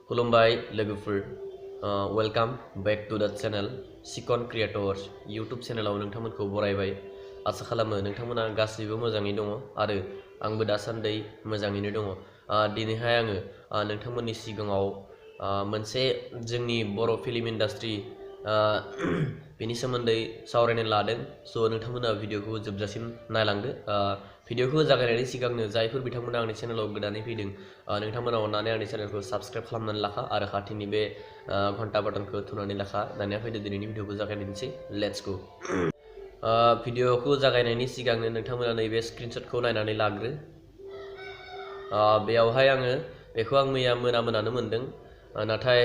खुलुमबाय लोगोफोर welcome back to द चैनल चिकन क्रिएटर्स यूट्यूब चैनलाव नोंथांमोनखौ बरायबाय आसा खालामो नोंथांमोना गासैबो मोजाङै दङ आरो आंबो दासान्दि मोजाङैनो दङ दिनैहाय आङो नोंथांमोननि सिगाङाव मोनसे जोंनि बर' फिल्म इन्डास्ट्रि बेनि सोमोन्दै सावरायनो लादों सो नोंथांमोना भिडिअखौ जोबजासिम नायलांदो भिडिअखौ जागायनायनि सिगांनो जायफोर बिथांमोना आंनि चेनेलाव गोदानै फैदों नोंथांमोना अन्नानै आंनि चेनेलखौ साबस्क्राइब खालामनानै लाखा आरो खाथिनि बे घन्टा बाटनखौ थुनानै लाखा दानिया फैदो दिनैनि भिडिअखौ जागायनोसै लेट्स गो भिडिअखौ जागायनायनि सिगांनो नोंथांमोना नैबे स्क्रिनशटखौ नायनानै लाग्रो बेयावहाय आङो बेखौ आं मैया मोनानो मोनदों नाथाय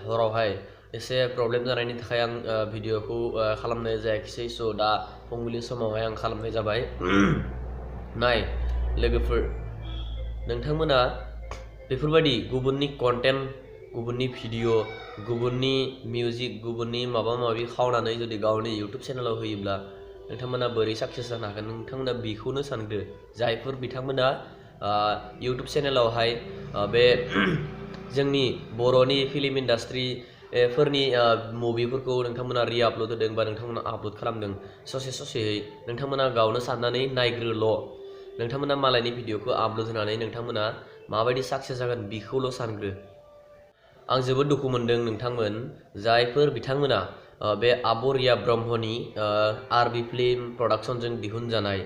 हरावहाय एसे प्रब्लेम जानायनि थाखाय आं भिडिअखौ खालामनाय जायाखिसै सो दा फुंबिलि समावहाय आं खालामनाय जाबाय नाय लोगोफोर नोंथांमोना बेफोरबायदि गुबुननि कन्टेन्ट गुबुननि भिडिअ गुबुननि मिउजिक गुबुननि माबा माबि खावनानै जुदि गावनि इउट्युब चेनेलाव होयोब्ला नोंथांमोना बोरै साक्सेस जानो हागोन नोंथांमोना बेखौनो सानग्रो जायफोर बिथांमोना इउट्युब चेनेलावहाय बे जोंनि बर'नि फिल्म इन्डास्ट्रि फोरनि मुभिफोरखौ नोंथांमोना रिआपल'ड होदों बा नोंथांमोना आपल'ड खालामदों ससेयै नोंथांमोना गावनो साननानै नायग्रोल' नोंथांमोना मालायनि भिडिअखौ आपल'ड होनानै नोंथांमोना माबायदि साक्सेस जागोन बेखौल' सानग्रो आं जोबोद दुखु मोनदों नोंथांमोन जायफोर बिथांमोना बे आबरिया ब्रह्मनि आरबि फिल्म प्रडाक्शनजों दिहुनजानाय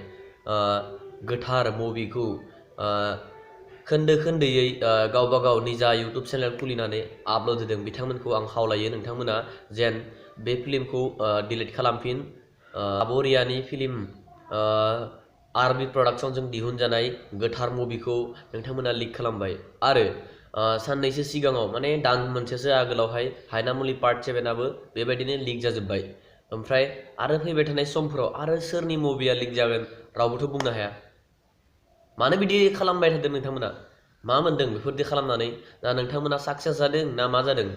गोथार मुभिखौ खोन्दो खोन्दोयै गावबा गाव निजा इउट्युब चेनेल खुलिनानै आपल'ड होदों बिथांमोनखौ आं खावलायो नोंथांमोना जेन बे फिल्मखौ डिलिट खालामफिन आबरियानि फिल्म आरबि प्रडाक्शनजों दिहुनजानाय गोथार मुभिखौ नोंथांमोना लिक खालामबाय आरो साननैसो सिगाङाव माने दान मोनसेसो आगोलावहाय हायनामुलि पार्ट 7आबो बेबायदिनो लिक जाजोब्बाय ओमफ्राय आरो फैबाय थानाय समफोराव आरो सोरनि मुभिया लिक जागोन रावबोथ' बुंनो हाया मानो बिदि खालामबाय थादों नोंथांमोना मा मोनदों बेफोरदि खालामनानै ना नोंथांमोना साक्सेस जादों ना मा जादों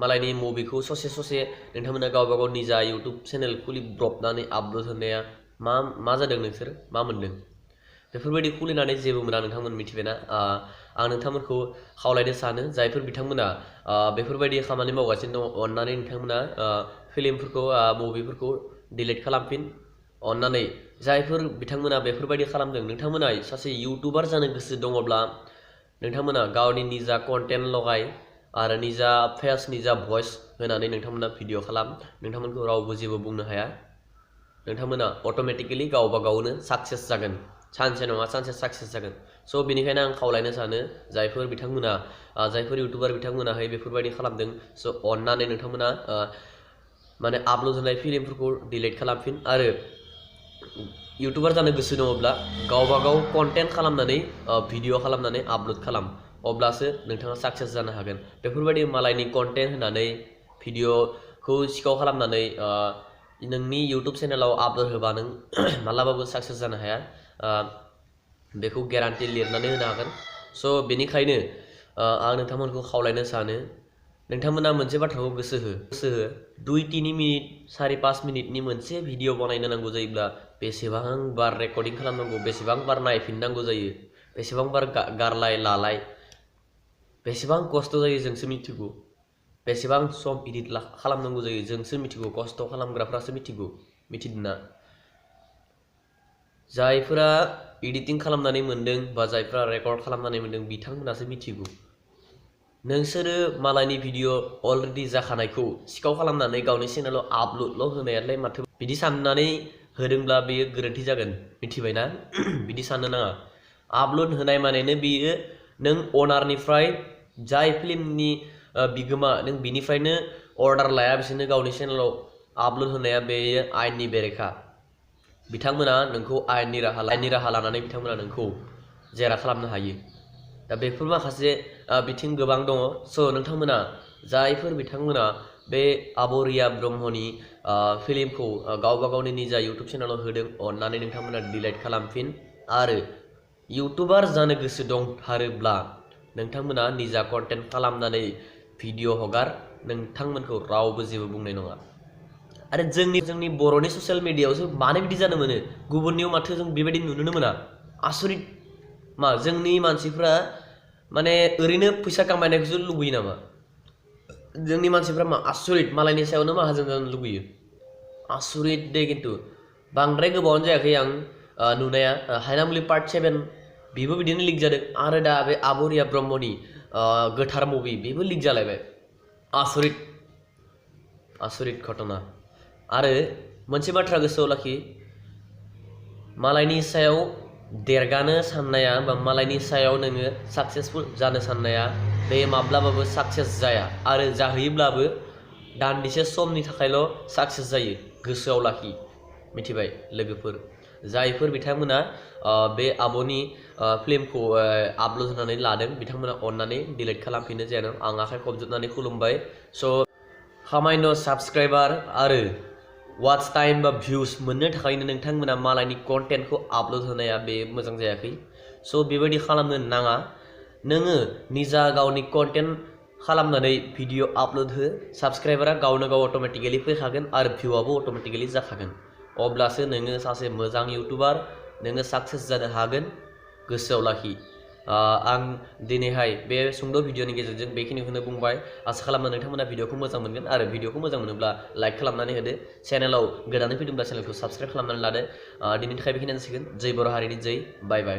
मालायनि मुभिखौ ससे नोंथांमोना गावबा गाव निजा इउट्युब चेनेल खुलिब्रबनानै आपल'ड होनाया मा जादों नोंसोर मा मोनदों बेफोरबायदि खुलिनानै जेबो मोना नोंथांमोन मिथिबायना आं नोंथांमोनखौ खावलायनो सानो जायफोर बिथांमोना बेफोरबायदि खामानि मावगासिनो दङ अन्नानै नोंथांमोना फिल्मफोरखौ मुभिफोरखौ डिलिट खालामफिन अन्नानै जायफोर बिथांमोना बेफोरबायदि खालामदों नोंथांमोना सासे इउट्युबार जानो गोसो दङब्ला नोंथांमोना गावनि निजा कन्टेन्ट लगाय आरो निजा फेस निजा भइस होनानै नोंथांमोना भिडिअ खालाम नोंथांमोनखौ रावबो जेबो बुंनो हाया नोंथांमोना अट'मेटिकेलि गावबा गावनो साक्सेस जागोन सानसे नङा सानसे साक्सेस जागोन स' बेनिखायनो आं खावलायनो सानो जायफोर बिथांमोना जायफोर इउट्युबार बिथांमोनाहाय बेफोरबायदि खालामदों स' अन्नानै नोंथांमोना माने आपल'ड होनाय फिल्मफोरखौ डिलिट खालामफिन आरो इउट्युबार जानो गोसो दङब्ला गावबा गाव कन्टेन्ट खालामनानै भिडिअ खालामनानै आपल'ड खालाम अब्लासो नोंथाङा साक्सेस जानो हागोन बेफोरबायदि मालायनि कन्टेन्ट होनानै भिडिअखौ सिखाव खालामनानै नोंनि इउट्युब चेनेलाव आपल'ड होबा नों मालाबाबो साक्सेस जानो हाया बेखौ ग्यारान्टि लिरनानै होनो हागोन स' बेनिखायनो आं नोंथांमोनखौ खावलायनो सानो नोंथांमोना मोनसे बाथ्राखौ गोसो हो 2-3 मिनिट 4-5 मिनिटनि मोनसे भिडिअ बानायनो नांगौ जायोब्ला बेसेबां बार रेकर्डिं खालामनांगौ बेसेबां बार नायफिननांगौ जायो बेसेबां बार गारलाय लालाय बेसेबां खस्थ' जायो जोंसो मिथिगौ बेसेबां सम एडिट खालामनांगौ जायो जोंसो मिथिगौ खस्थ' खालामग्राफ्रासो मिथिदोंना जायफोरा एडिटिं खालामनानै मोनदों बा जायफोरा रेकर्ड खालामनानै मोनदों बिथांमोनासो मिथिगौ नोंसोरो मालायनि भिडिअ अलरेडि जाखानायखौ सिखाव खालामनानै गावनि चेनेलाव आपल'डल' होनायालाय माथो बिदि साननानै होदोंब्ला बेयो गोरोन्थि जागोन मिथिबायना बिदि साननो नाङा आपल'ड होनाय मानेनो बेयो नों अनारनिफ्राय जाय फिल्मनि बिगोमा नों बिनिफ्रायनो अर्डार लायाबिसिनो गावनि चेनेलाव आपल'ड होनाया बेयो आयेननि बेरेखा बिथांमोना नोंखौ आयेननि राहा लानानै बिथांमोना नोंखौ जेरा खालामनो हायो दा बेफोर माखासे बिथिं गोबां दङ स' नोंथांमोना जायफोर बिथांमोना बे आबरिया ब्रह्मनि फिल्मखौ गावबा गावनि निजा इउट्युब चेनेलाव होदों अन्नानै नोंथांमोना डिलिट खालामफिन आरो इउट्युबार जानो गोसो दंथारोब्ला नोंथांमोना निजा कन्टेन्ट खालामनानै भिडिअ हगार नोंथांमोनखौ रावबो जेबो बुंनाय नङा आरो जोंनि बर'नि ससियेल मिडियायावसो मानो बिदि जानो मोनो गुबुननियाव माथो जों बेबायदि नुनो मोना आसरित मा जोंनि मानसिफ्रा माने ओरैनो फैसा कामायनायखौसो लुबैयो नामा जोंनि मानसिफ्रा मा आसरित मालायनि सायावनो माहाजोन जानो लुबैयो आसरित दे खिन्थु बांद्राय गोबावानो जायाखै आं नुनाया हायनामुलि पार्ट 7 बेबो बिदिनो लिक जादों आरो दा बे आबरिया ब्रह्मनि गोथार मुभि बेबो लिक जालायबाय आसरित आसरित घटना आरो मोनसे बाथ्रा गोसोआव लाखि मालायनि सायाव देरगानो साननाया बा मालायनि सायाव नोङो साक्सेसफुल जानो साननाया बे माब्लाबाबो साक्सेस जाया आरो जाहैयोब्लाबो दान्दिसे समनि थाखायल' साक्सेस जायो गोसोआव लाखि मिथिबाय लोगोफोर जायफोर बिथांमोना बे आब'नि फिल्मखौ आपल'ड होनानै लादों बिथांमोना अननानै डिलिट खालामफिनो जेन' आं आखाइ खबजोबनानै खुलुमबाय स' खामायन' साबस्क्राइबार आरो वाच टाइम बा भिउस मोननो थाखायनो नोंथांमोना मालायनि कन्टेन्टखौ आपल'ड होनाया बे मोजां जायाखै स' बेबायदि खालामनो नाङा नोङो निजा गावनि कन्टेन्ट खालामनानै भिडिअ आपल'ड हो साबस्क्राइबारा गावनो गाव अट'मेटिकेलि फैखागोन आरो भिउआबो अट'मेटिकेलि जाखागोन अब्लासो नोङो सासे मोजां इउटुबार नोङो साक्सेस जानो हागोन गोसोआव लाखि आं दिनैहाय बे सुंद' भिडिअनि गेजेरजों बेखिनिखौनो बुंबाय आसा खालामो नोंथांमोना भिडिअखौ मोजां मोनगोन आरो भिडिअखौ मोजां मोनोब्ला लाइक खालामनानै होदो चेनेलाव गोदानै फैदोंब्ला चेनेलखौ साबस्क्राइब खालामनानै लादो दिनैनि थाखाय बेखिनियानो जासिगोन जै बर' हारिनि जै बाय बाय